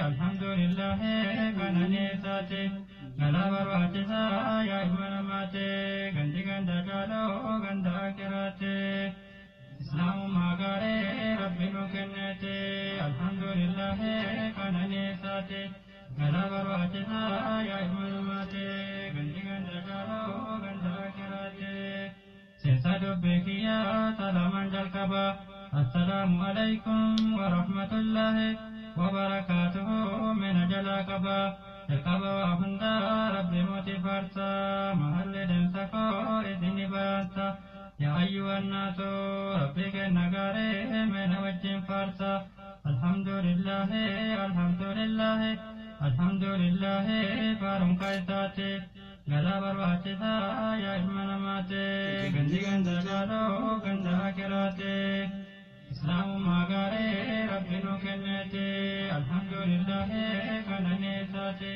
Alhamdulillah qananiisaati galaa barbaachisaa yaa ilma namaati gandi ganda caaloo ganda akiraati islaamummaa gaarii rabbi nu kenneeti alhamdulillah qananiisaati galaa barbaachisaa yaa ilma namaati gandi ganda caaloo ganda akiraati seensa dubbii kiyyaa salaamaan jalqaba assalaamu alaykum warahmatullaahi وبركاته من جلا قبا القبا وهندا ربي موتي فارسا محل دمسكو إذن بانسا يا أيها الناس ربي كنغاري من وجه فارسا الحمد لله الحمد لله الحمد لله فارم كايساتي غلا برباچسا يا إلما نماتي گنجي گنجا جالو گنجا كراتي islaamummaa gaarii rabbi nu kenneeti alhamdulillahi qananiisaati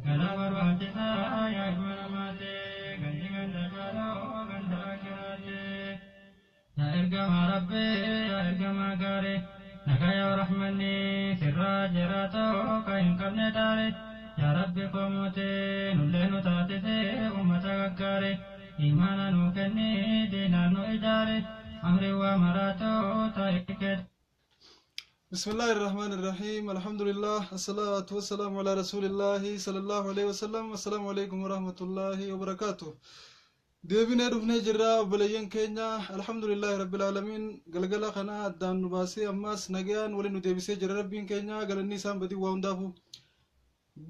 galaa barbaachisaa yaa ilma namaati gandi ganda caaloo ganda akiraati yaa ergamaa rabbi yaa ergamaa gaarii nagaya rahmanni sirraa jiraatoo ka hin qabne taare yaa rabbi koomoote nullee nu taasise ummata gaggaare imaana nu kenni diinaan nu ijaare أمري ومراته تأكد. بسم الله الرحمن الرحيم الحمد لله الصلاة والسلام على رسول الله صلى الله عليه وسلم السلام عليكم ورحمة الله وبركاته. deebinee dhufnee jirra obboleeyyan keenya alhamdulillahi rabbil aalamiin galgala kana addaan nu baasee ammaas nagayaan waliin nu deebisee jira rabbiin keenya galanni isaan badii waa hundaafu.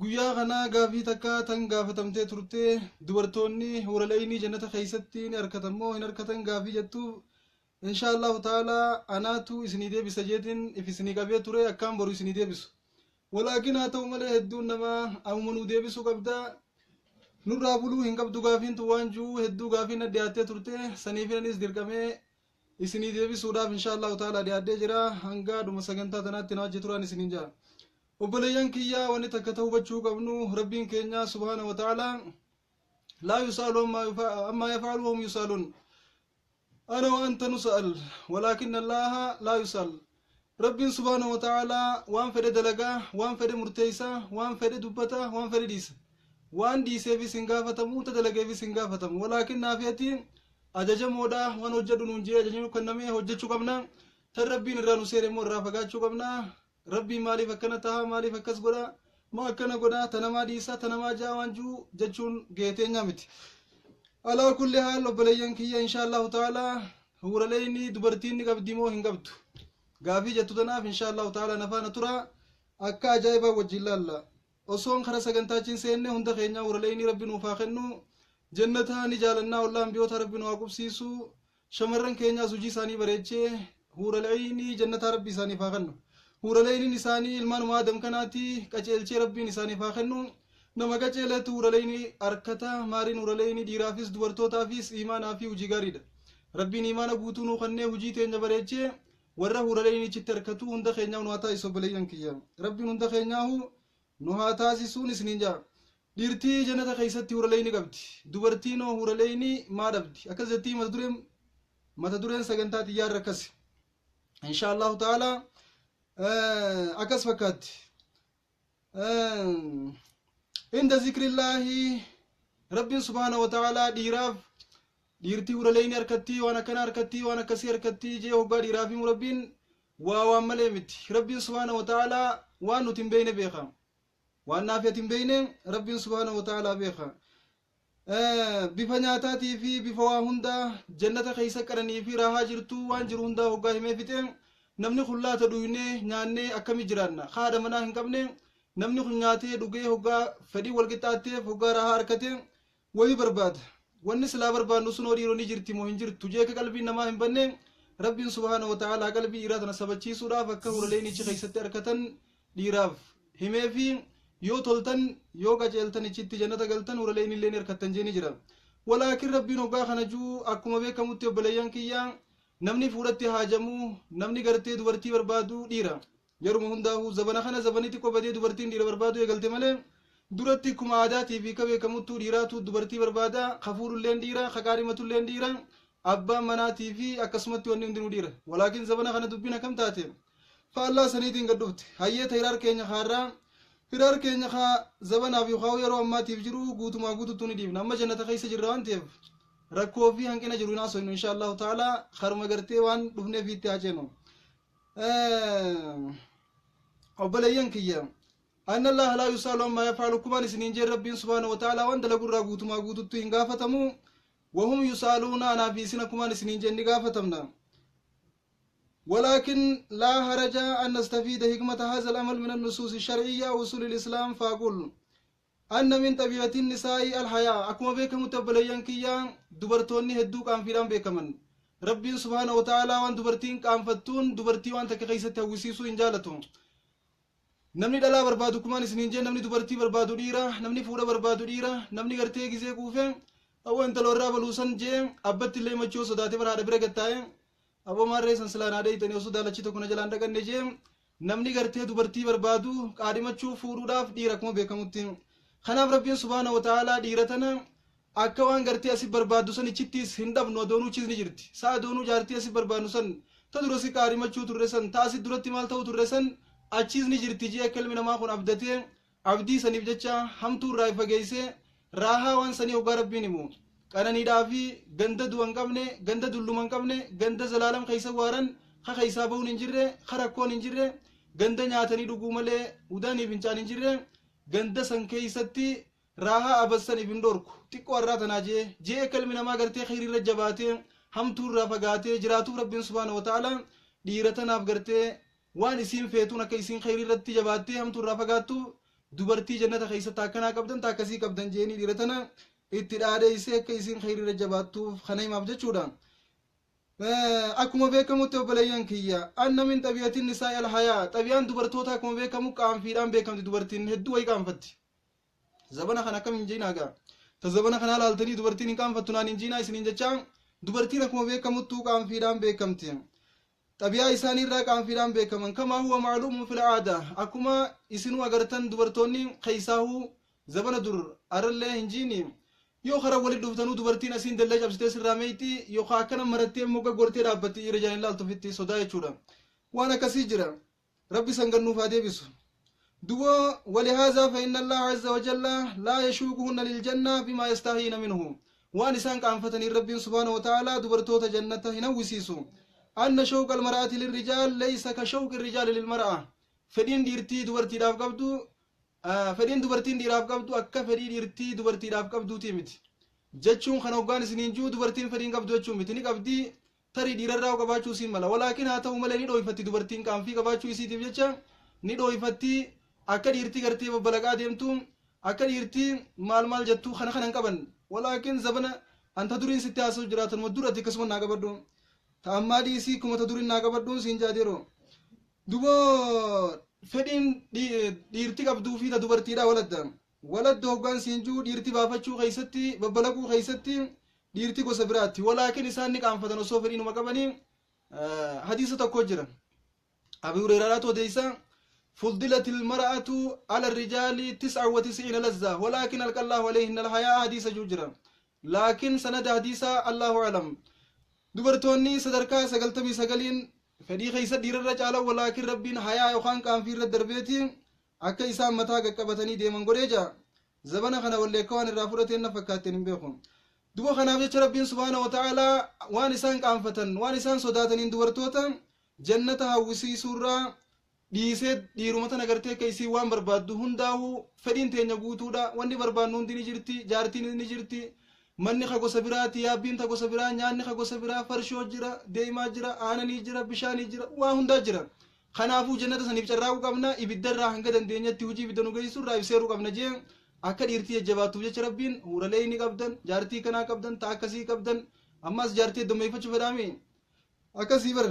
Guyyaa kana gaafii takka tan gaafatamtee turte dubartoonni huuraleeynii jannata keessatti ni harkatan moo hin harkatan gaafii jettuuf insha allahu ta'ala anaatu isinii deebisa jeetiin if isinii qabee ture akkaan boru isinii deebisu. Walaakin haa ta'u malee hedduun namaa ammuma nuu deebisuu qabda nurraa buluu hin qabdu gaafiin tun waan jiru hedduu gaafiin na dhiyaattee turte saniif anis dirqamee isinii deebisuudhaaf insha allahu ta'ala dhiyaadhee jira hanga dhuma sagantaa tanaatti na wajji turaan isiniin jira. Obboleeyyan kiyyaa wanni takka ta'uu hubachuu qabnu rabbiin keenya subhaana wa ta'ala laa yusaalu ammaa yafaalu wahum yusaaluun. أنا وأنت نسأل ولكن الله لا يسأل. ربي سبحانه وتعالى وان فد دلقا وان فد مرتيسا وان فد دبتا وان فد ديسا وان ديسا في سنغافة موت دلقا في سنغافة ولكن نافيتي أجاج مودا وان وجد ننجي أجاج نكنمي وجد شكمنا تربي نرانو سير مور رافقات شكمنا ربي مالي فكنا مالي فكس قدا ما كنا قدا تنما ديسا تنما جا وانجو جتشون جيتين نامت. على كل حال obboleeyyan kiyya insha allahu ta'ala huuraleeyni dubartiin ni qabdi moo hin qabdu gaafii jettu tanaaf insha allahu ta'ala nafaana tura akka ajaa'ibaa wajjin laalla osoon kara sagantaachiin seenne hunda keenya huuraleeyni rabbi nuuf haa kennu jannataa ni jaalannaa ollaa ambiyoota rabbi nu haa qubsiisu shamarran keenyaas hojii isaanii bareechee huuraleeyni jannataa rabbi isaaniif haa kennu huuraleeyniin isaanii ilmaanuma aadam kanaati qaceelchee rabbiin isaaniif haa kennu. Nama qaceelatu huuraleeyni harkata maariin huuraleeyni dhiiraafis dubartootaafis imaanaa fi hojii gaariidha. Rabbiin imaana guutuu nuu kennee hojii teenya bareechee warra huuraleeyni ichitti harkatu hunda keenyaa nu haa taasisu obboleeyyan kiyya. Rabbiin hunda keenyaahu nu haa taasisuun isiniin jaa. Dhiirtii jannata keessatti huuraleeyni qabdi. Dubartiin hoo huuraleeyni maa dhabdi? Akkas jettii mata dureen sagantaa xiyyaarra akkasi. Insha Allahu ta'ala akkas fakkaatti. عند ذكر الله رب سبحانه وتعالى ديراف ديرتي ورلين أركتي وانا كان أركتي وانا كسي أركتي جي هو ديرافي مربين واملمت رب سبحانه وتعالى وانو تنبين بيخا وانا في تنبين رب سبحانه وتعالى بيخا بفنياتاتي في بفوا هندا جنة خيسة كرني في راها جرتو وان جرو هندا هو قاهمي فتن نمني خلاتا دويني ناني أكمي جرانا خادمنا هنكبني namni kun nyaatee dhugee hoggaa fedhii wal qixxaatteef hoggaa raahaa harkatee wayii barbaada. Wanni silaa barbaadnu sun horiiroo ni jirti moo hin jirtu jeeka qalbii namaa hin banne rabbiin subhaana wa ta'ala qalbii dhiiraa tana sabachiisuudhaaf akka huraleen ichi keessatti harkatan dhiiraaf himee fi yoo toltan yoo qajeeltan ichitti jannata galtan huraleen illee ni harkattan jeeni jira. Walaakin rabbiin hoggaa kana juu akkuma beekamutti obboleeyyan kiyyaa namni fuudhatti haajamu namni gartee dubartii barbaadu dhiira. Yeruma hundaa'u zabana kana zabanitti qophatee dubartiin dhiira barbaadu eegalte malee duratti akkuma aadaatii fi beekamuttuu dhiiraatu dubartii barbaada kafuurulleen dhiira kaqaarimatulleen dhiira abbaan manaatii fi akkasumatti wanni hundinuu dhiira. Walaakin zabana kana dubbiin akkam taate faallaa saniitiin gad dhufte hayyee tayiraar keenya haarraa Hiraar keenya kaa zabanaaf yookaan yeroo ammaatiif jiru guutumaa guutuutti ni dhiibna. Amma jannata keessa jirra waan ta'eef rakkoo fi hanqina jiru hin haasofnu insha Allahu ta'ala haruma gartee waan dhufneef itti haa ceenu. Obboleeyyan kiyya. Anna Allah laa yusaalu ammaa yafaalu kumaan isiniin jeen Rabbiin subhaana wa ta'ala waan dalagurraa guutumaa guututti hin gaafatamu. Wahum yusaaluuna anaa fi isin akkumaan isiniin jeen ni gaafatamna. ولكن لا هرج أن نستفيد حكمة هذا الأمل من النصوص الشرعية وأصول الإسلام. فأقول أن من طبيعة النساء الحياء. أكما بك متبليان كيا دبرتوني هدوك أن فيران بكمن ربي سبحانه وتعالى وان دبرتين كان فتون دبرتي وان تكيسة توسيسو إن جالتون. Namni dhalaa barbaadu kumaan isiniin jee namni dubartii barbaadu dhiira, namni fuudha barbaadu dhiira, namni gartee gisee kuufe awwa intala warraa baluusan jee abbatti illee machoo sodaatee bara haadha bira gattaa'e aboo maarree san silaan haadha hiixanii osoo daalachi tokko na jalaan dhaqanne jee namni gartee dubartii barbaadu qaadhimachuu fuudhuudhaaf dhiira akkuma beekamutti. Kanaaf Rabbiin subhaana wa ta'aalaa dhiira tana akka waan gartee asii barbaaddu san ichittis hin dhabnu adoonuu ni jirti. Sa'a adoonuu jaartii asii barbaadnu san ta dura si qaadhimachuu turre san ta asii duratti maal ta'u turre san achiis ni jirti jee akka ilmi namaa kun abdatee abdii saniif jecha hamtuu irraa fageessee raahaa waan sanii hoggaa Rabbiin himu. Qananiidhaa fi ganda du'a hin qabne, ganda dulluma hin qabne, ganda zalaalam keessa waaran, ka keessaa bahuun hin jirre, ka rakkoon hin jirre, ganda nyaatanii dhuguu malee udanii fincaan hin jirre, ganda san keessatti raahaa abassaniif hin dhorku. Xiqqoo har'aa tanaa jee jee akka ilmi namaa gartee khayriirra jabaatee hamtuu irraa fagaatee jiraatuuf Rabbiin subhaana wa ta'ala dhiira tanaaf gartee waan isiin feetuun akka isiin khayrii irratti jabaattee hamtuu irraa fagaattu dubartii jannata keessatti akkanaa qabdan ta akkasii qabdan jeenii dhiira tana itti dhaadheessee akka isiin khayrii irra jabaattuuf kana himaaf jechuudha. Akkuma beekamutti obboleeyyan kiyya anna min xabii'atin nisaa'i alhayaa. Xabiyaan dubartoota akkuma beekamu qaanfiidhaan beekamti. Dubartiin hedduu wayii qaanfatti. Zabana kana akkam hin jiinaa gaa ta zabana kana laaltanii dubartiin hin qaanfattu naan hin jiinaa isiniin jechaa dubartiin akkuma beekamuttuu qaanfiidhaan beekamti. Xabiyaa isaanii irraa qaanfiidhaan beekaman kamaa huwa macluumun fil aada. Akkuma isinuu agartan dubartoonni keessaahuu zabana dur arallee hin jiini yoo karaa walitti dhuftanuu dubartiin asiin dallee cabsitee sirraa meeyti yookaan akkana marattee mogga gortee dhaabbatti dhiira jaan ilaaltu ofitti sodaa jechuudha. Waan akkasii jira. Rabbi san gannuuf haa deebisu. Dubo ولهذا فإن الله عز وجل لا يشوقهن للجنة بما يستحيين منه. waan isaan qaanfatanii Rabbiin subhaanahu wa ta'ala dubartoota jannata hin hawwisiisu. أن شوق المرأة للرجال ليس كشوق الرجال للمرأة. fedhiin dhiirtii dubartiidhaaf qabdu fedhiin dubartiin dhiiraaf qabdu akka fedhii dhiirtii dubartiidhaaf qabduuti miti. Jechuun kana hoggaan isiniin jiru dubartiin fedhiin qabdu jechuun miti. Ni qabdi, tarii dhiirarraa qabaachuu isiin mala. Walaakin haa ta'u malee ni dhooyfatti dubartiin qaanfii qabaachuu isiitiif jecha ni dhooyfatti. Akka dhiirtii gartee babbalaqaa deemtu akka dhiirtii maal maal jettu kana kana hin qaban. Walaakin zabana anta duriin sitti haasa'u jiraatan duratti akkasuma naa qabadhu. Ta ammaa dhiisii kuma ta duriin naa qabadhuun siin jaadeero. Duboo fedhiin dhiirti qabduu fi ta dubartiidha waladda. Waladda hoggaan siin jiru dhiirti baafachuu keessatti babbalaquu keessatti dhiirti gosa biraatti. Walaakin isaan ni qaanfatan osoo fedhiinuma qabanii. Hadiisa tokko jira. Abi Hureyraadhaatu odeessa. فضلت المرأة على الرجال 99 لذة ولكن ألقى الله عليهن الحياء. حديث جوجرا لكن سند حديث الله أعلم. dubartoonni sadarkaa 99n fedhii keessa dhiirarra caala walaakin Rabbiin hayaa yookaan qaanfii irra darbeeti akka isaan mataa qaqqabatanii deeman godhee jira. Zabana kana walleekka waan irraa fudhateen na fakkaatteen hin beeku. Duba kanaaf jecha Rabbiin subhaana wa ta'aalaa waan isaan qaanfatan waan isaan sodaataniin dubartoota jannata hawwisiisuurraa dhiisee dhiiruma tana gartee akka isiin waan barbaaddu hundaa'uu fedhiin teenya guutuudha. Wanni barbaadnu hundi ni jirti, jaartiin ni jirti, manni ka gosa biraati, yaabbiin ta gosa biraa, nyaanni ka gosa biraa, farshoo jira, deemaa jira, aananii jira, bishaanii jira, waa hundaa jira. Kanaafuu jannata saniif carraaquu qabna, ibiddarraa hanga dandeenyatti hojii ibidda nu geessu irraa ibseeruu qabna jee akka dhiirtii jajjabaattuuf jecha Rabbiin huuralee ni qabdan, jaartii kanaa qabdan, ta akkasii qabdan, ammas jaartii heddummeeffachuu fedhaami. Akkasii bar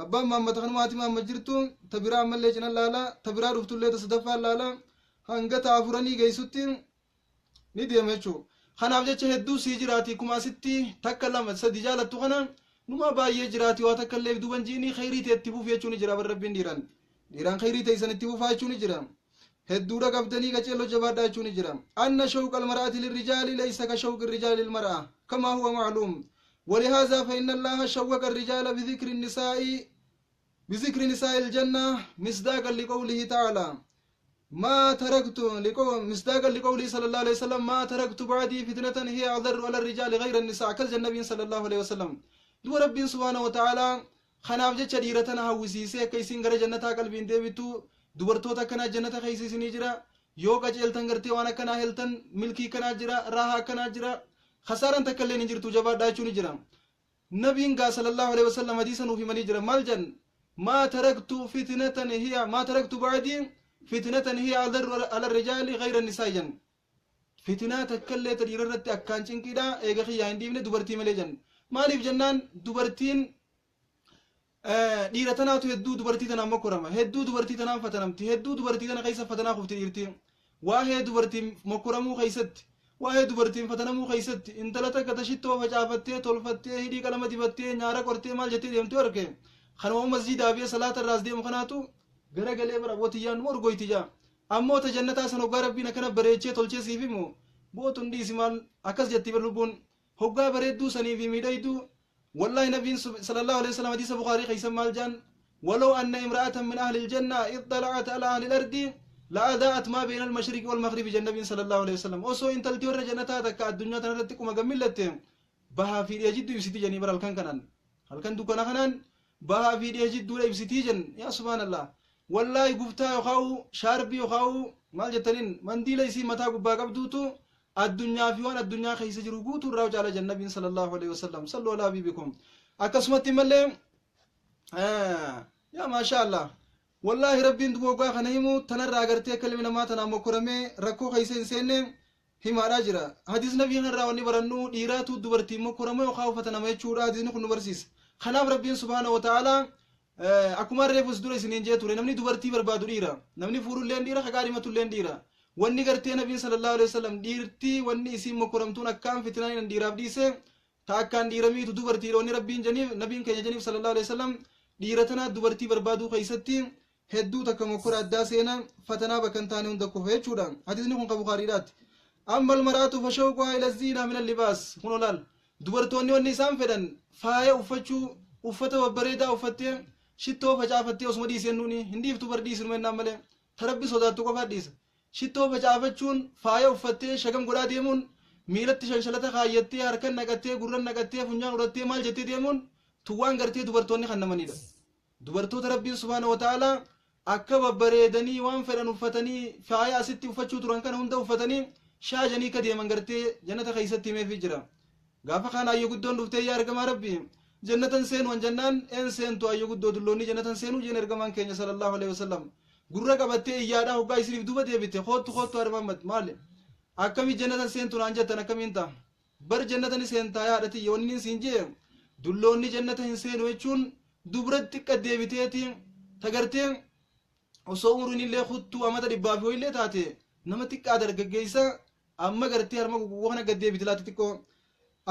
abbaan maammata kanumaati maamma jirtu ta biraa ammallee cina laala, ta biraa dhuftullee ta sadaffaa laala, hanga ta afuranii geessutti ni deema jechuudha. Kanaaf jecha hedduu sii jiraati kuma asitti takka lama sadi jaalattu kana numa baay'ee jiraati waa takka illee duuban jiini khayrii ta'e itti fuuf jechuun ni jira bar Rabbiin dhiiraan. Dhiiraan khayrii ta'e san itti fufaa jechuun ni jira. Hedduudha qabdanii qaceelloo jabaadhaa jechuun ni jira. أن شوق المرأة للرجال ليس كشوق الرجال للمرأة كما هو معلوم. ولهذا فإن الله شوق الرجال بذكر النساء بذكر نساء الجنة مصداقا لقوله تعالى ما تركت مصداقا لقوله صلى الله عليه وسلم ما تركت بعدي فتنة هي أضر على الرجال غير النساء كالجنة النبي صلى الله عليه وسلم. دو ربي سبحانه وتعالى خناف جتش ديرتنا هوسيسه كيسين غير جنة قلبين ديبتو dubartoota akkanaa jannata keessa isinii jira yoo qajeeltan gartee waan akkanaa heltan milkii kanaa jira raahaa akkanaa jira khasaaran takka illee hin jirtu jabaadhaa jechuun jira. Nabiin gaa sallallahu alaihi wasallam hadiisa nuuf himanii jira maal jan maa taraktu fitnatan hiya maa taraktu ba'dii fitnatan hiya adarru ala rijaali ghayra nisaa jan fitnaa takka illee ta dhiira irratti akkaan cinqiidha eega kiyyaa hin dhiifne dubartii malee jan maaliif jennaan dubartiin dhiira tanaatu hedduu dubartii tanaan mokkorama hedduu dubartii tanaan fatanamti hedduu dubartii tana keessa fatanaa kufti dhiirti waa'ee dubartiin mokkoramuu keessatti waa'ee dubartiin fatanamuu keessatti intala takka tashittoo facaafattee tolfattee hidhii qalama dibattee nyaara qortee maal jettee deemtu arge kanuma masjiidaa fi salaata irraas deemu kanaatu garagalee bara bootiyyaan numa orgoyti jaa ammoo ta jannataa san hoggaa rabbiin akkana bareechee tolchee siif himu bootun dhiisi maal akkas jetti bar lubbuun hoggaa bareedduu sanii fi miidhayduu والله نبي صلى الله عليه وسلم حديث بخاري خيسا مالجان ولو أن امرأة من أهل الجنة اطلعت على أهل الأرض لأذاعت ما بين المشرق والمغرب النبي صلى الله عليه وسلم أوسو إن تلتي ور جنتا تكا الدنيا تنرتكم أجملتهم بها في يجد يبسطي جني بر الكن كنان الكن دوكنا خنان بها في يجد دول يبسطي جن يا سبحان الله والله قفتا يخاو شاربي يخاو مال جتنين منديل يسي متا قبا قبدوتو الدنيا في وان الدنيا خيس جرو الراوج على النبي صلى الله عليه وسلم صلوا على حبيبكم أكسمت ملي يا ما شاء الله والله ربي دوغا خنيمو تنرى غرتي كلمه ما تنا مكرمه ركو خيس انسن هما راجرا حديث نبي نرى وني برنو ديراتو دبرتي مكرمه وخوفت نما يچورا حديث كن برسيس خناب ربي سبحانه وتعالى اكما ريفوس دوري سنين جيتوري نمني دبرتي بربادو ديرا نمني فورولين ديرا خغاريمتولين ديرا wanni gartee nabiin sallallahu alaihi wasallam dhiirtii wanni isiin mokkoramtuun akkaan fitnaan dhiiraaf dhiise ta akkaan dhiiramiitu dubartiidha wanni rabbiin janiif nabiin keenya janiif sallallahu alaihi wasallam dhiira tanaa dubartii barbaaduu keessatti hedduu takka mokkora addaa seena fatanaa bakka hin taane hunda kufa jechuudha hadiisni kun ka bukaariidhaati amma almaraatu fashawquhaa ila ziinaa min allibaas kun olaal dubartoonni wanni isaan fedhan faaya uffachuu uffata babbareedaa uffattee shittoo facaafattee osuma dhiiseen nuuni hin dhiiftu bar dhiisinu mennaan malee ta rabbi sodaattu qofaa dhiisa shittoo facaafachuun faaya uffattee shagam godhaa deemuun miilatti shanshalata kaayyattee harkan naqattee gurran naqattee funyaan godhattee maal jettee deemuun tuwwaan gartee dubartoonni kan namanidha. Dubartoota rabbiin subhaana wa ta'aalaa akka babbareedanii waan fedhan uffatanii faaya asitti uffachuu turan kana hunda uffatanii shaajanii ka deeman gartee jannata keessatti himeefii jira. Gaafa kaan ayyo guddoon dhuftee yaa ergamaa rabbi jannatan seenu wan jennaan een seentu ayyo guddoo dulloonni jannatan seenuu jeen ergamaan keenya sallallahu alaihi wasallam. Gurra qabattee iyyaadhaa hoggaa isiniif duuba deebite hoottu hoottu Muhammad maali akkami jannatan seentu naan jettan akkamiin ta'a bar jannatan seentaa yaadhati yoonni siin jee dulloonni jannata hin seenu jechuun dubra xiqqa deebiteeti tagartee osoo umriin illee kuttuu amata dhibbaa fi illee taate nama xiqqaa dargaggeessa amma gartee harma guguwwa kana gad deebite laata xiqqoo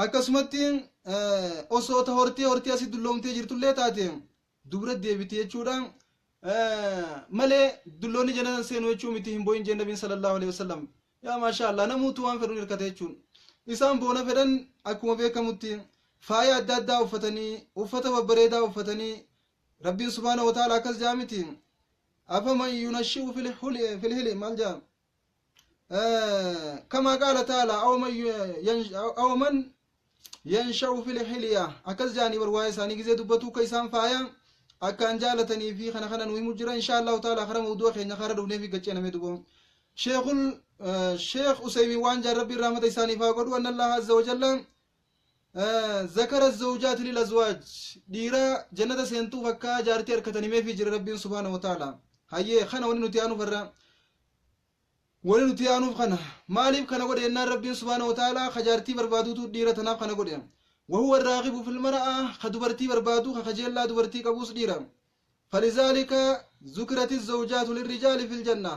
akkasumatti osoo ta hortee hortee asii dulloomtee jirtullee taate dubra deebite jechuudha. Malee dulloonni jannatan seenu jechuu miti hin boo'in jeen nabiin sallallahu alaihi wasallam yaa maashaa Allah namuutu waan fedhuun hirkate jechuun isaan boona fedhan akkuma beekamutti faaya adda addaa uffatanii uffata babbareedaa uffatanii rabbiin subhaana wa ta'ala akkas jaa miti afaman yunashi'u fil hili maal jaa kamaa qaala ta'ala aw man yansha'u fil hiliya akkas jaanii bar waa'ee isaanii gizee dubbatuu ka isaan faaya akkaan jaalatanii fi kana kana nu himu jira insha allahu taala kara mawdu'a keenya kara dhufnee fi gacceename dubo sheekul sheekh usaymin waan jaan rabbiin rahmata isaaniif haa godhu anna allaha azza wajalla zakara zawjaati lil azwaaj dhiira jannata seentuuf akka jaartii harkatan himeefi jira rabbiin subhaana wa taala hayyee kana wani nuti aanuuf irra wani nuti aanuuf kana maaliif kana godhe jennaan rabbiin subhaana wa taala ka jaartii barbaaduutu dhiira tanaaf kana godhe وهو الراغب في المرأة خدبرتي بربادو خجيلا دبرتي قبوس ديرا فلذلك ذكرت الزوجات للرجال في الجنة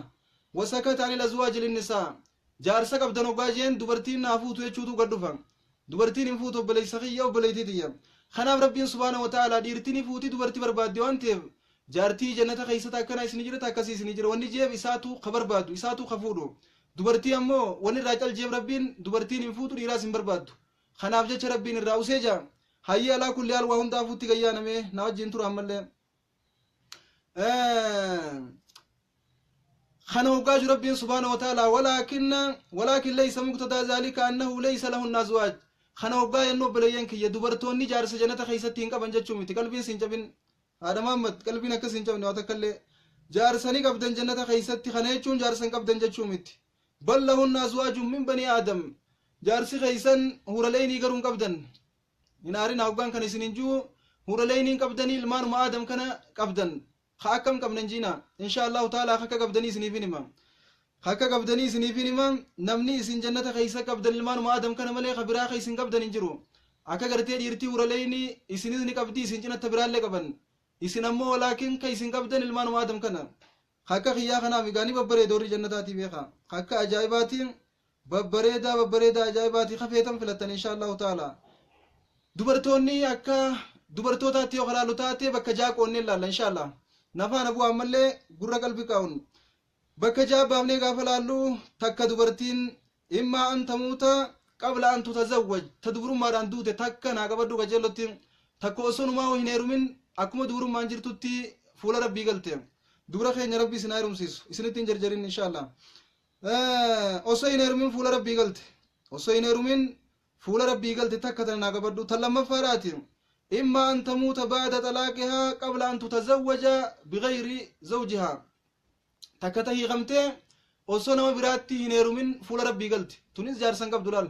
وسكت عن الأزواج للنساء جارسك أبدانو قاجين دبرتين نافوتو يچوتو قدفا دبرتين فوتو بلي سخية وبلي خناف ربي سبحانه وتعالى ديرتيني فوتي دبرتي برباد ديوان تيب جارتي جنة خيستا كنا اسنجرتا كسي اسنجر وني جيب إساتو خبر بادو إساتو خفودو دبرتي أمو وني راجل جيب ربين دبرتين فوتو ديراس بربادو خناف جچ ربين الراوسي جا هيا لا كل حال وهم دافوتي غيانا مي ناوجين تور عمل Kana hoggaa jiru Rabbiin subhaanahu wa ta'ala, walaakin laysa muqtadaa zaalika annahu laysa lahunna azwaaj. Kana hoggaa yennu, obboleeyyan kiyya, dubartoonni jaarsa jannata keessatti hin qaban jechuu miti. Qalbiin siin cabin, haadha Mahammad, qalbiin akkas hin cabne. Waa takkallee jaarsanii qabdan jannata keessatti, kana jechuun jaarsan qabdan jechuu miti. Bal lahunna azwaajun min banii aadam. Jaarsi keessan huuraleynii garuu hin qabdan. Hin aarin, hoggaan kana isin hin jiru. Huuraleynii hin qabdanii, ilmaanuma aadam kana qabdan. Ka akkam qabnan jiina? Insha Allahu ta'ala akka qabdanii isiniif hin hima, akka qabdanii isiniif hin hima. Namni isin jannata keessa qabdan ilmaanuma aadam kana malee ka biraa ka isin qabdan hin jiru. Akka gartee dhiirtii huuraleynii isinis ni qabdi, isin cinatta biraallee qaban. Isin ammoo walaakin ka isin qabdan ilmaanuma aadam kana. Akka kiyyaa kanaaf egaa ni babbareeda warri jannataatii, beeka. Akka ajaa'ibaatiin babbareedaa, babbareedaa ajaa'ibaatii kafeetan filattan, insha Allahu ta'ala. Dubartoonni akka dubartootaatti yoo kalaalu taate bakka ja'a qoonnee ilaalla, insha Allah. Nafaana bu'aa ammallee gurra qalbi qaa'uun. Bakka ja'a baafnee gaafa laallu, takka dubartiin immaa an tamuuta qabla an tutazawwaj, ta dubrummaadhaan duute takka naa qabadhu qajeellotti. Takka osoo numaa hin heerumin akkuma dubrummaan jirtutti fuula Rabbii galte. Dubra keenya Rabbii isin haa heerumsiisu, isinitti hin jarjarin, insha Allah. Osoo hin heerumin fuula Rabbii galte, osoo hin heerumin fuula Rabbii galte takka, tana naa qabadhu. Tan lammaffaadhaati, imma an tamuuta ba'da talaaqihaa qabla an tutazawwaja bigayri zawjihaa. Takka ta hiikamtee osoo nama biraatti hin heerumin fuula Rabbii galte. Tunis jaarsan qabdu. Laal,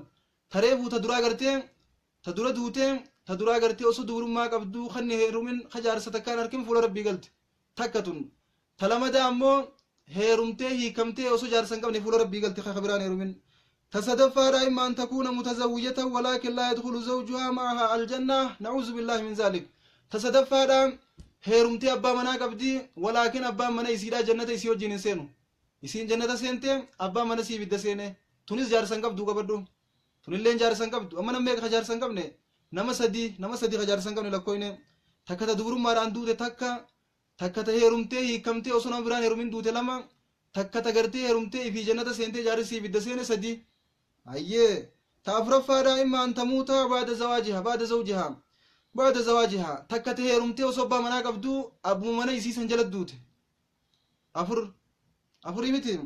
tareefuu ta duraa gartee ta dura duutee, ta duraa gartee osoo dubrummaa qabduu kan heerumin, ka jaarsa takkaan harkin fuula Rabbii galte takka tun. Ta lamadaa ammoo heerumtee hiikamtee osoo jaarsa hin qabne fuula Rabbii galte, ka biraan heerumin. Ta sadaffaadha, imma an takuuna mutazawwijatan walaakin laa yadkhulu zawjuhaa ma'ahaa aljanna, na'uuzu billaahi min zaalik. Ta sadaffaadha, heerumtee abbaa manaa qabdi, walaakin abbaan mana isiidhaa jannata isii wajjiin hin seenu. Isiin jannata seente, abbaan mana sii ibidda seene. Tunis jaarsa hin qabdu, qabadhu. Tunilleen jaarsa hin qabdu. Amma nama meeqa ka jaarsa hin qabne? Nama sadi, nama sadi ka jaarsa hin qabne lakkoyne. Takka ta dubrummaadhaan duute takka, takka ta heerumtee hiikamtee osoo nama biraan heerumin duute lama, takka ta gartee heerumtee ifii jannata seentee jaarsi ibidda seene sadi. Hayyee, ta afuraffaadha, imma an tamuuta baada zawaajiha, baada zawjiha, baada zawaajiha. Takka ta heerumtee osoo abbaa manaa qabdu abbuma mana isii san jala duute. Afur, afurii miti?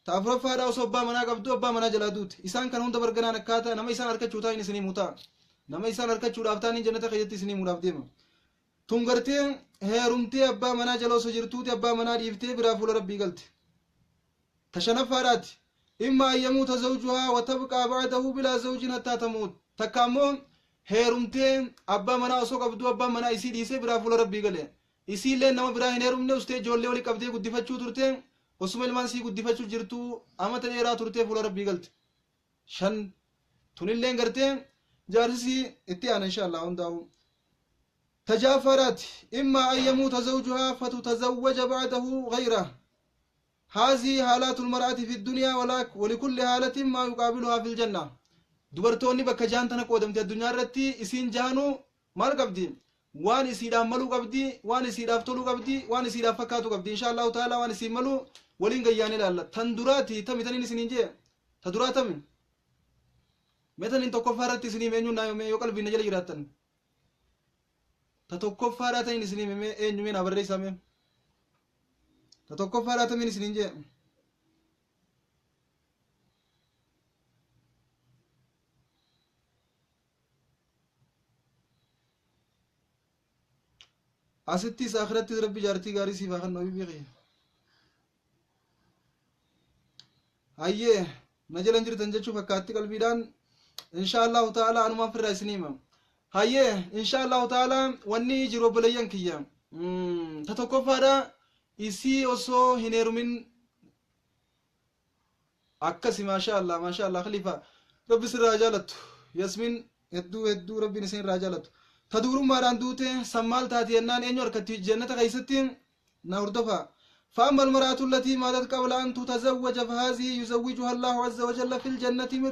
Ta afuraffaadha, osoo abbaa manaa qabdu abbaa manaa jalaa duute. Isaan kana hunda barganaan akkaataa nama isaan harkachuu ta'in isinii mutaa, nama isaan harkachuudhaaf ta'anii jannata keessatti isinii muudhaaf deema. Tun gartee heerumtee abbaa manaa jala osoo jirtuuti abbaa manaa dhiiftee biraa fuula Rabbii galte. Ta shanaffaadhaati, imma an yamuuta zawjuhaa wa tabqaa ba'dahu bilaa zawjin hattaa tamuut. Takka ammoo heerumtee abbaa manaa osoo qabduu abbaan manaa isii dhiisee biraa fuula Rabbii gale. Isiillee nama biraa hin heerumne, ustee ijoollee wali qabdee guddifachuu turte. Osuma ilmaan sii guddifachuu jirtuu amata dheeraa turtee fuula Rabbii galte. Shan. Tunilleen gartee jaarsisii itti aana, insha Allah hundaa'u. Tajaaffaraati, imma an yamuuta zawjuhaa fatutazawwaja ba'dahu ghayra. Haazii haalaatul mar'ati fi dunyaa, walaak walikulli haalatin maa yuqaabiluhaa fil janna. Dubartoonni bakka jahan tana qoodamte addunyaa irratti. Isiin jahanuu maal qabdi? Waan isiidhaaf maluu qabdi, waan isiidhaaf toluu qabdi, waan isiidhaaf fakkaatu qabdi. Insha Allahu ta'ala waan isiin malu waliin gayyaan ilaalla. Tan duraati tami taniin isiniin jee? Ta duraa tami? Mee taniin tokkoffaa irratti isinii eenyuun naa hime, yoo qalbiin na jala jiraattan? Ta tokkoffaadhaa taniin isinii hime eenyu? Mee naa barreessaa mee. Ta tokkoffaadhaa tamiin isiniin jee? Asittis akhirattis Rabbi jaartii gaarii siif haa kennu, habiibii kiyya. Hayyee, na jalan jirtan jechuu fakkaatti qalbiidhaan. Insha Allahu ta'ala anumaan firraa isinii hima. Hayyee, insha Allahu ta'ala wanni jiru, obboleeyyan kiyya, ta tokkoffaadha isii osoo hin heerumin akkasi. Maasha Allah, maasha Allah, khalifa, Rabbi sirraa jaalattu. Yasmin, hedduu hedduu Rabbiin isin irraa jaalattu. Ta dubrummaadhaan duute san maal taati jennaan, eenyu harkatti jannata keessatti? Na hordofa. فأما المرأة التي ماتت قبل أن تتزوج فهذه يزوجها الله عز وجل في الجنة من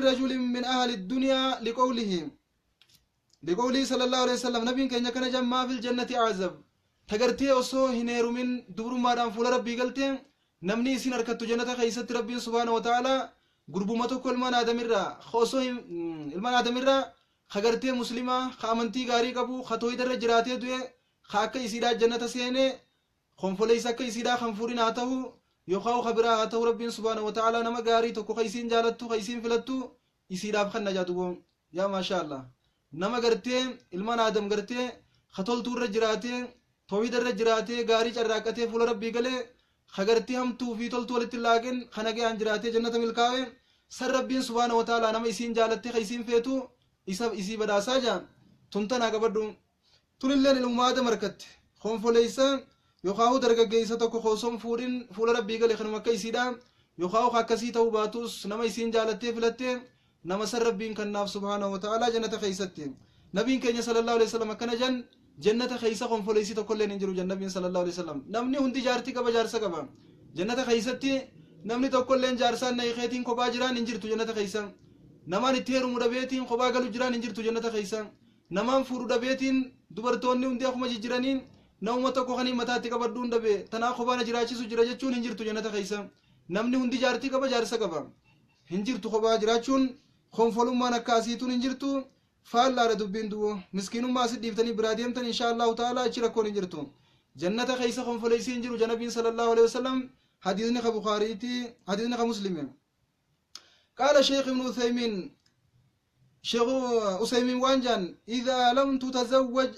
رجل من أهل الدنيا، لقوله صلى الله عليه وسلم، نبي كان كان جمع في الجنة أعزب. تغرتي osoo hin heerumin dubrummaadhaan fuula Rabbii galte, namni isin harkattu jannata keessatti Rabbiin subhaana wa ta'ala gurbuma tokko ilmaan aadamirraa, osoo ilmaan aadamirraa ka gartee muslimaa, ka amantii gaarii qabu, ka tooyidarra jiraatee du'e, ka akka isiidhaa jannata seene. Konfoleessa akka isiidhaa kan fuudhin haa ta'u yookaan ka biraa haa ta'u, Rabbiin subhaana wa ta'aalaa nama gaarii tokko ka isiin jaalattu, ka isiin filattu isiidhaaf kan najaa dubo. Yaa maashaa Allah, nama gartee ilmaan Aadam gartee ka toltuu irra jiraatee, tawhiida irra jiraatee, gaarii carraaqqatee fuula Rabbii galee, ka gartee hamtuu fi toltuu walitti hin laaqin, ka nagayaan jiraatee jannata milkaa'e san, Rabbiin subhaana wa ta'aalaa nama isiin jaalatte, ka isiin feetu isa isii badhaasaa jaa. Tun tanaa qabadhu. Tunilleen ilmuma Aadam harkatte. Konfoleessa yookaan dargaggeessa tokko ka osoo hin fuudhin fuula Rabbii gale, kanuma akka isiidha, yookaan ka akkasii ta'uu baatus, nama isiin jaalattee filatte, nama san Rabbiin kannaaf subhaanahu wa ta'aalaa jannata keessatti. Nabiin keenya sallallahu alaihi wasallam akkana jan: jannata keessa konfoleessi tokkolleen hin jiru jan nabiin sallallahu alaihi wasallam. Namni hundi jaartii qaba, jaarsa qaba. Jannata keessatti namni tokkolleen jaarsaan na hiikeetiin kophaa jiraan hin jirtu. Jannata keessa namaan itti heerumu dhabeetiin kophaa galu jiraan hin jirtu. Jannata keessa namaan fuudhu dhabeetiin, dubartoonni hundi akkuma jijjiraniin, namuma tokko kaniin mataatti qabadhuun dhabe, tanaa kophaa na jiraachisu jira jechuun hin jirtu. Jannata keessa namni hundi jaartii qaba, jaarsa qaba. Hin jirtu kophaa jiraachuun. Konfolummaan akka asiituun hin jirtu. Faallaadha dubbiin du'u. Miskiinummaa asit dhiiftanii biraa deemtan, insha Allahu ta'ala achi rakkoon hin jirtu. Jannata keessa konfoleessii hin jiru janabiin sallallahu alaihi wasallam. Hadiisni ka Bukaariiti, hadiisni ka Muslimi. قال شيخ ابن عثيمين، شيخ عثيمين waan jaan: إذا لم تتزوج،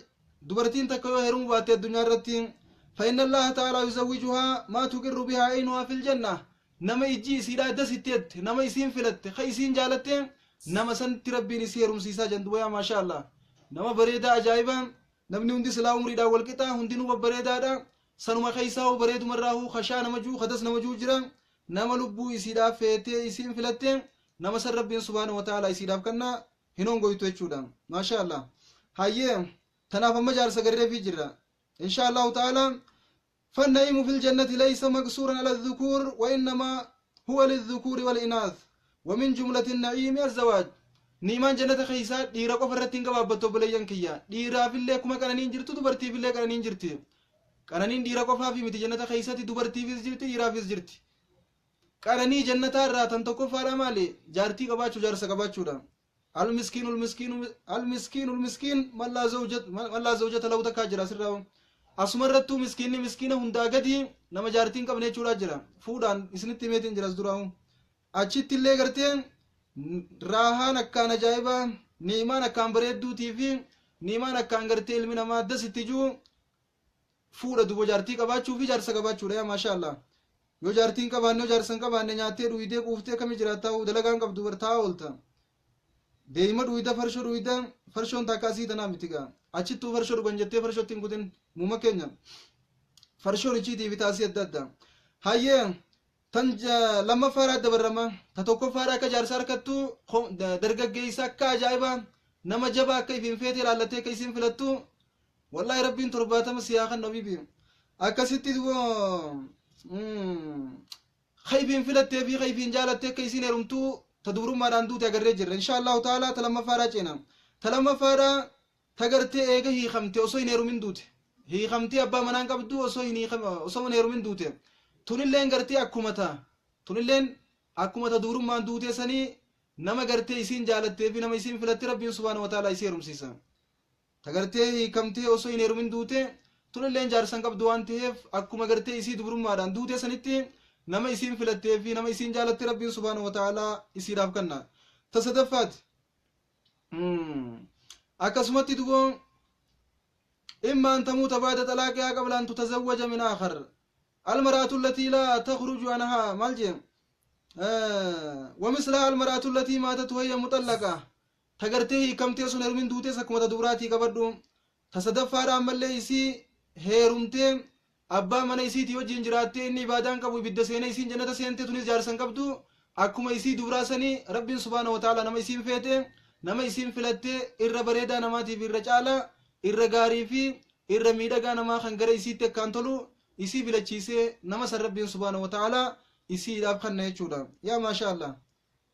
dubartiin takka yoo heerumuu baatte addunyaa irratti، فإن الله تعالى يزوجها ما تقر بها عينها في الجنة. Nama ijji isiidhaa dasitteette, nama isiin filatte, ka isiin jaalatte, nama santti Rabbiin isii heerumsiisaa jan duba. Yaa maasha Allah, nama bareedaa ajaa'iba. Namni hundi silaa umriidhaan wal qixa, hundinuu babbareedaadha. Sanuma keessaa bareedumarraa kashaa nama juu, kadas nama juu jira. Nama lubbuu isiidhaaf feetee isiin filatte, nama san Rabbiin subhaana wa ta'ala isiidhaaf kenna, hin hongoytu jechuudha. Maasha Allah. Hayyee, tanaaf amma jaarsa garreefii jirra insha Allahu ta'ala. فالنعيم في الجنة ليس مقصورا على الذكور، وإنما هو للذكور والإناث. ومن جملة النعيم الزواج. Niimaan jannata keessaa dhiira qofa irratti hin gabaabbattu, obboleeyyan kiyya. Dhiiraafillee akkuma qananiin jirtu, dubartiifillee qananiin jirti. Qananiin dhiira qofaaf miti jannata keessatti, dubartiifis jirti, dhiiraafis jirti. Qananii jannataa irraa tan tokkoffaadha maali? Jaartii qabaachuu, jaarsa qabaachuudha. المسكين المسكين المسكين المسكين من لا زوجة له takkaa jira asirraa. Asuma irrattuu miskiinni miskiina hundaa gadi nama jaartiin qabne jechuudha jira. Fuudhaan isinitti himeetiin jiras duraa'u. Achitti illee gartee raahaan akkaan ajaa'ibaa, ni'imaan akkaan bareedduutii fi ni'imaan akkaan gartee ilmi namaa dasitti jiru fuudha duba, jaartii qabaachuu fi jaarsa qabaachuudha. Yaa maasha Allah, yoo jaartiin qabaanne, yoo jaarsa hin qabaanne, nyaattee dhuydee quuftee akkamii jiraattaa? Dalagaan qabdu bartaa oolta. Deema dhuyda, farshoo dhuyda. Farshoon takka asii tanaa miti gaa. Achittuu farshoo dhugan jettee farshootti hin kutin. Muuma keenya farshoon ichiitii fi taasii adda addaa. Hayyee, tan lammaffaadhaa dabarrama. Ta tokkoffaadhaa akka jaarsa harkattu, dargaggeessa akka ajaa'ibaa, nama jabaa akka ifiin feete ilaallattee akka isiin filattu, wallaahi Rabbiin 70 siyaa kan nabibi akkasitti ka ifiin filattee fi ka ifiin jaalattee akka isiin heerumtuu, ta dubrummaadhaan duute agarree jirra. Insha Allahu ta'ala ta lammaffaadhaa ceena. Ta lammaffaadhaa ta gartee eega hiikamte osoo hin heerumin duute. Hiikamtee abbaa manaan qabdu, osoo hin heerumin duute. Tunilleen gartee akkuma ta tunilleen akkuma ta dubrummaan duutee sanii, nama gartee isiin jaalattee fi nama isiin filatte Rabbiin subhaana wa ta'ala isii heerumsiisa. Ta gartee hiikamtee osoo hin heerumin duute tunilleen jaarsan qabdu waan ta'eef, akkuma gartee isii dubrummaadhaan duutee sanitti, nama isiin filattee fi nama isiin jaalatte Rabbiin subhaana wa ta'ala isiidhaaf kenna. Ta sadaffaati akkasumatti duboo: إما أن تموت بعد طلاقها قبل أن تتزوج من آخر. المرأة التي لا تخرج عنها مالجي ومثلها المرأة التي ماتت وهي مطلقة. Ta gartee hiikamtee sun heerumin duutes akkuma ta dubraatii qabadhu. Ta sadaffaadha ammallee isii heerumtee abbaa mana isiitii wajjin jiraattee, inni ibaadaan qabu ibidda seenee, isiin jannata seente, tunis jaarsan qabdu. Akkuma isii dubraa sanii Rabbiin subhaana wa ta'ala nama isiin feete, nama isiin filatte, irra bareedaa namaatiif, irra caala, irra gaarii fi irra miidhagaa namaa kan gara isiitti akkaan tolu isii filachiisee, nama san Rabbiin subhaana wa ta'ala isiidhaaf kanna jechuudha. Yaa maasha Allah,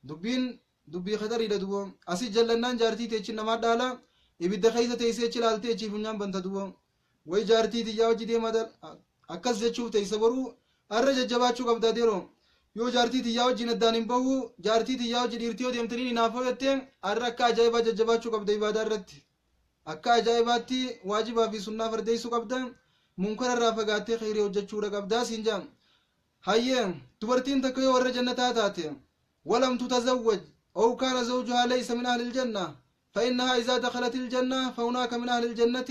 dubbiin dubbii khatariidha dubo. Asii jallannaan jaartii teechi namaa dhaala, ibidda keessa teessee achi ilaaltee achii funyaan banta dubo. Way jaartii tiyyaa hojii deemaa akkas jechuuf teessa boruu. Arra jajjabaachuu qabda adeeroo. Yoo jaartii tiyyaa wajjin addaan hin bahu, jaartii tiyyaa hojii dhiirtii yoo deemtanii hinaafoo jette, arra akka ajaa'ibaa jajjabaachuu qabda. Ibaadaa irratti akka ajaa'ibaatti waajibaa fi sunnaa fardeessuu qabda. Munkara irraa fagaattee kheyrii hojjechuudha qabdaa siin jaa. Hayyee, dubartiin takka yoo warra jannataa taate, walam tutazawwaj أو كان زوجها ليس من أهل الجنة، فإنها إذا دخلت الجنة فهناك من أهل الجنة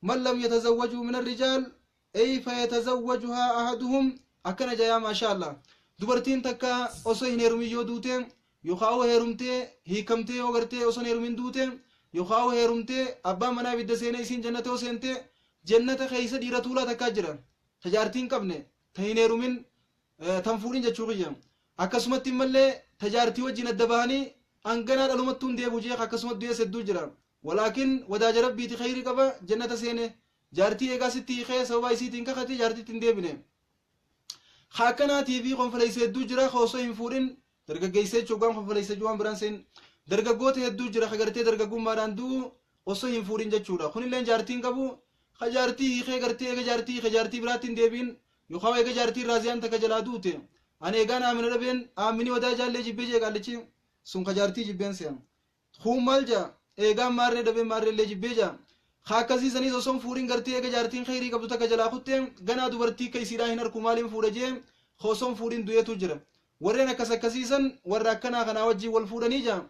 من لم يتزوجوا من الرجال، أي فيتزوجها أحدهم. أكن جايا ما شاء الله. dubartiin takka osoo hin heerumin yoo duute, yookaan heerumtee hiikamtee yoo gartee osoo hin heerumin duute, yookaan heerumtee abbaan manaa ibidda seenee isiin jannata yoo seente, jannata keessa dhiira tuulaa takkaa jira ta jaartii hin qabne, ta hin heerumin, tan fuudhin jechuu kiyya. Akkasumatti immallee tajaartii wajjin adda bahanii hanganaa dhalumattuu hin deebi'u jeeqa akkasumatti du'ees hedduu jira. Walaakin wadaaja rabbiiti khayrii qaba, jannata seene. Jaartii eegaa sitti hiikee sababa isiitiin kakate jaartiitti hin deebine. Ka akkanaatii fi konfaleessa hedduu jira ka osoo hin fuudhin dargaggeessa jechuun waan konfaleessa waan biraan seen dargaggoota hedduu jira ka gartee dargaggummaadhaan du'u osoo hin fuudhin jechuudha. Kunillee jaartiin qabu ka jaartii hiikee gartee eega jaartii hiike jaartii biraatti hin deebiin, yookaan eega jaartii raaziyaan takka jalaa duute, ani eegaan aamina dhabeen aamini wadaa jaallee jibbee jee qaallichi sun ka jaartii jibbeen se'an. Kuun maal jaa? Eegaan maarree dhabeen maarree illee jibbee jaa. Ka akkasii saniis osoo hin fuudhin gartee eega jaartiin kheyrii qabdu takka jalaa kutte, ganaa dubartii akka isiidhaa hin arku, maaliin fuudha jee osoo hin fuudhin du'eetu jira. Warreen akkas akkasiisan warra akkanaa kanaa wajjin wal fuudhanii jaa.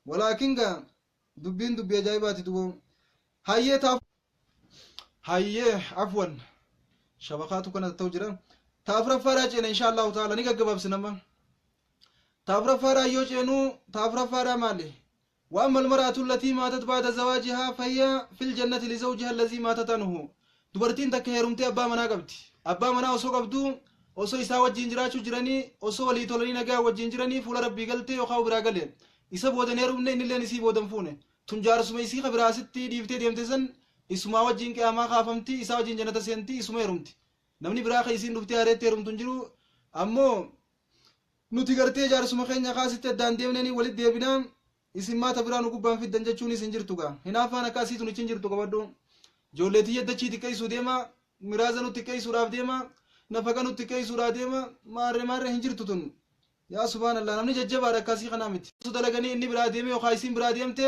Walaakin gaa dubbiin dubbii ajaa'ibaati duboo. Hayyee taaf hayyee, afwan, shabakaatu kana ta'u jira. Ta afuraffaadhaa ceena insha Allahu ta'ala, ni gaggabaabsinama. Ta afuraffaadhaa yoo ceenu, ta afuraffaadhaa maali? وأما المرأة التي ماتت بعد زواجها فهي في الجنة لزوجها الذي ماتت عنه. Dubartiin takka heerumtee abbaa manaa qabdi. Abbaa manaa osoo qabdu, osoo isaa wajjin jiraachuu jiranii, osoo walii tolanii nagaa wajjin jiranii fuula rabbii galtee yookaan biraa gale. Isa boodan heerumne, innilleen isii boodan fuune. Tun jaarsuma isii ka biraa asitti dhiiftee deemte san isumaa wajjin qiyaamaa kaafamti, isaa wajjin jannata seenti, isuma heerumti. Namni biraa ka isiin dhuftee hareetti heerumtu hin jiru. Ammoo nuti gartee jaarsuma keenya kaasitti addaan deemnanii walitti deebinaa, isin maata biraa nu gubbaan fiddan jechuun isin jirtu gaa. Hinaaffaan akka asiitu hin jirtu qabadhu. Ijoollee tiyya dachii xiqqeessuu deema, miraaza nutti xiqqeessuudhaaf deema, nafaqa nutti xiqqeessuudhaaf deema, maarree maarree hin jirtu tun. Yaa subhaanallah, namni jajjabaadha akkasii kanaa miti. Dalaganii inni biraa deeme yookaan isiin biraa deemte,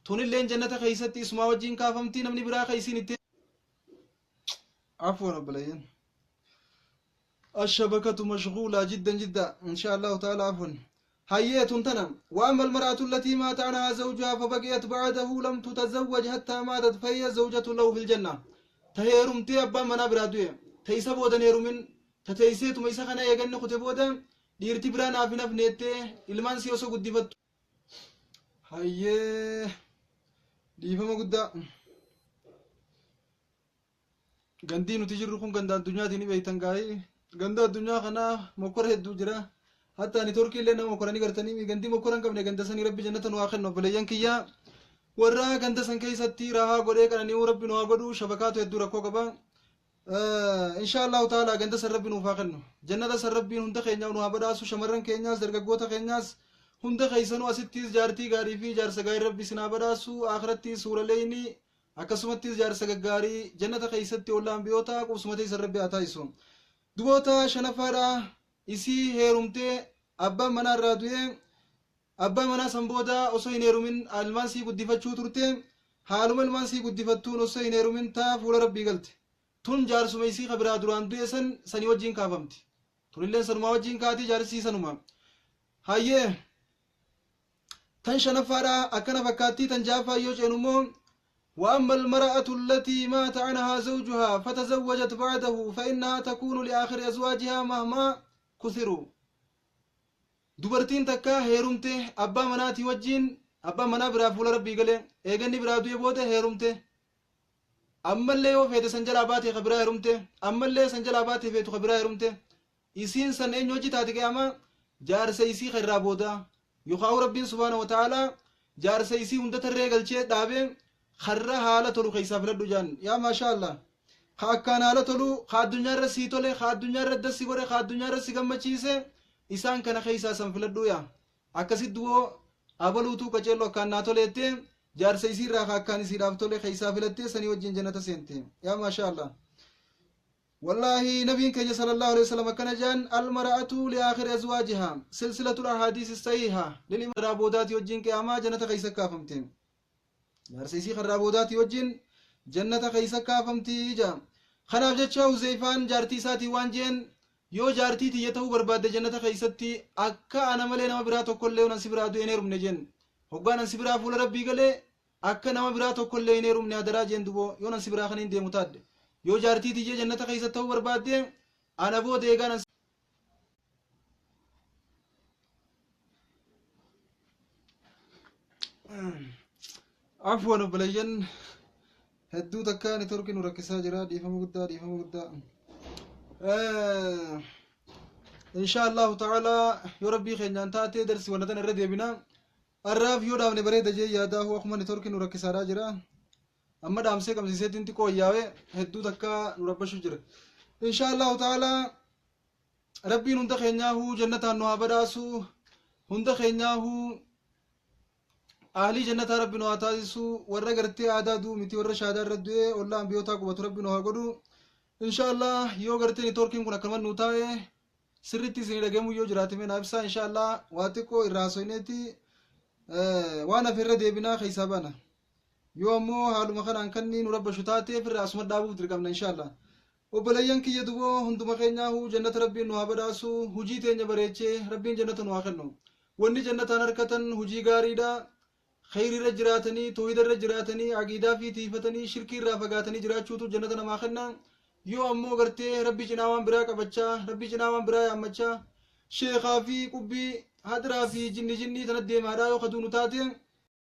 tunilleen jannata keessatti isumaa wajjin kaafamti, namni biraa ka isiin itti. Afwan obboleeyyan. الشبكة مشغولة جدا جدا إن شاء الله تعالى، عفوا. هيا تنتنا. وأما المرأة التي مات عنها زوجها فبقيت بعده لم تتزوج حتى ماتت فهي زوجة له في الجنة. تهيرمتي أبا منا برادوية تيسا بودا هيرمين تتيسيت ميسا خنا يغن خطبودا dhiirti biraa naaf hin hafneettee ilmaan si osoo guddifattu. Hayyee, dhiifama guddaa. Gandii nuti jirru kun ganda addunyaatiin ni beektan gaa'ii. Ganda addunyaa kanaa mokkora hedduu jira. Hatta ani torkii illee nama mokkoranii gartanii gandii mokkora hin qabne ganda sanii rabbi jannata nu haa kennu, obboleeyyan kiyyaa. Warra ganda san keessatti rahaa godhee qanani'uu rabbi nu haa godhu. Shabakaatu hedduu rakkoo qaba. Insha Allahu ta'ala ganda san rabbi nuuf haa kennu. Jannata san rabbiin hunda keenya nu haa badhaasu, shamarran keenyaas dargaggoota keenyaas hunda keessanuu asittis jaartii gaarii fi jaarsa gaarii rabbi isin haa badhaasu, akhirattis suuraleeyni akkasumattis jaarsa gaggaarii jannata keessatti ollaan biyyoota qubsuma teessan rabbi haa taasisu. Duboota shanaffaadha isii heerumtee abbaan manaa irraa du'ee, abbaa manaa san booda osoo hin heerumin ilmaan sii guddifachuu turte, haaluma ilmaan sii guddifattuun osoo hin heerumin taa fuula rabbii galte. Tun jaarsuma isii ka biraa duraan du'e san sanii wajjin kaafamti. Tunilleen sanumaa wajjin kaati, jaarsii sanuma. Hayyee, tan shanaffaadha akkana fakkaattii. Tan ja'affaa yoo ceenu immoo, وأما المرأة التي مات عنها زوجها فتزوجت بعده فإنها تكون لآخر أزواجها مهما كثروا. Dubartiin takka heerumte abbaa manaatii wajjin, abbaa manaa biraa fuula rabbii galee eeganni biraa du'e booda heerumte. Ammallee yoo feete san jalaa baatee ka biraa heerumte, ammallee san jalaa baatee feetu ka biraa heerumte, isiin san eenyu hojii taate qiyaamaa? Jaarsa isii ka irraa booda, yookaan rabbiin subhaana wa ta'aalaa jaarsa isii hunda tarree galchee dhaabee karra haala tolu keessaa filadhu jaan. Yaa maashaa Allah, ka akkaan haala tolu, ka addunyaa irra sii tole, ka addunyaa irra dassi godhe, ka addunyaa irra si gammachiise, isaan kana keessaa san filadhu. Yaa akkasitti woo abaluutuu qaceelloo akkaan naa toleettee jaarsa isii irraa ka akkaan isiidhaaf tole keessaa filattee sanii wajjin jannata seente. Yaa maashaa Allah. والله نبي كenya صلى الله عليه وسلم akkana jaan: المرأة لآخر أزواجها. سلسلة الأحاديث الصحيحة للإمام بوداتي wajjin qiyaamaa jannata keessa kaafamte, jaarsa isii karraa boodaati wajjin jannata keessa kaafamti jaa. Kanaaf jecha Huzeyfaan jaartii isaatii waan jeen, yoo jaartii tiyya ta'uu barbaadde jannata keessatti akka ana malee nama biraa tokkollee yoon si biraa du'e hin heerumne jeen. Hoggaan an si biraa fuula Rabbii galee akka nama biraa tokkollee hin heerumne hadaraa jeen duboo, yoon an si biraa kan hin deemu taadde. Yoo jaartii tiyya jannata keessatti ta'uu barbaadde ana booda eegaan an Afwan obboleeyyan, hedduu takka networkii nu rakkisaa jira, dhiifama guddaa, dhiifama guddaa. Insha Allahu ta'ala yoo Rabbii keenyaan taate darsi wanta tana irra deebina. Har'aaf yoo dhaabne bareeda jee yaadaa, akkuma networkii nu rakkisaadhaa jira. Amma dhaamsee qabsiiseetiin xiqqoo wayyaawee, hedduu takka nu rabbashu jira. Insha Allahu ta'ala Rabbiin hunda keenyaahuu jannataan nu haa badhaasu. Hunda keenyaahuu ahlii jannataa Rabbi nu haa taasisu. Warra gartee aadaa du'u miti, warra shaadaa irra du'ee ollaa ambiyootaa qubatu Rabbi nu haa godhu. Insha Allah yoo gartee networkiin kun akkanuma nu taa'e sirriitti isinii dhagahamu yoo jiraate mee naa ibsaa. Insha Allah waa xiqqoo irraa haasofneeti waan hafe irra deebinaa keessaa baana. Yoo ammoo haaluma kanaan kan nu rabbashu taateef irraa asuma dhaabuuf dirqamna insha Allah. Obboleeyyan kiyya duboo, hunduma keenyaahuu jannata Rabbiin nu haa badhaasu. Hujii teenya bareechee Rabbiin jannata nu haa kennu. Wanni jannataan harkatan hujii gaariidha. Kheyrii irra jiraatanii, toohida irra jiraatanii, aqiidaa fi tiifatanii, shirkii irraa fagaatanii jiraachuutu jannata namaa kenna. Yoo ammoo gartee Rabbi cinaa waan biraa qabachaa, Rabbi cinaa waan biraa yaammachaa, sheekaa fi qubbii, hadiraa fi jinni jinnii tana deemaadhaa yoo kaduunu taate,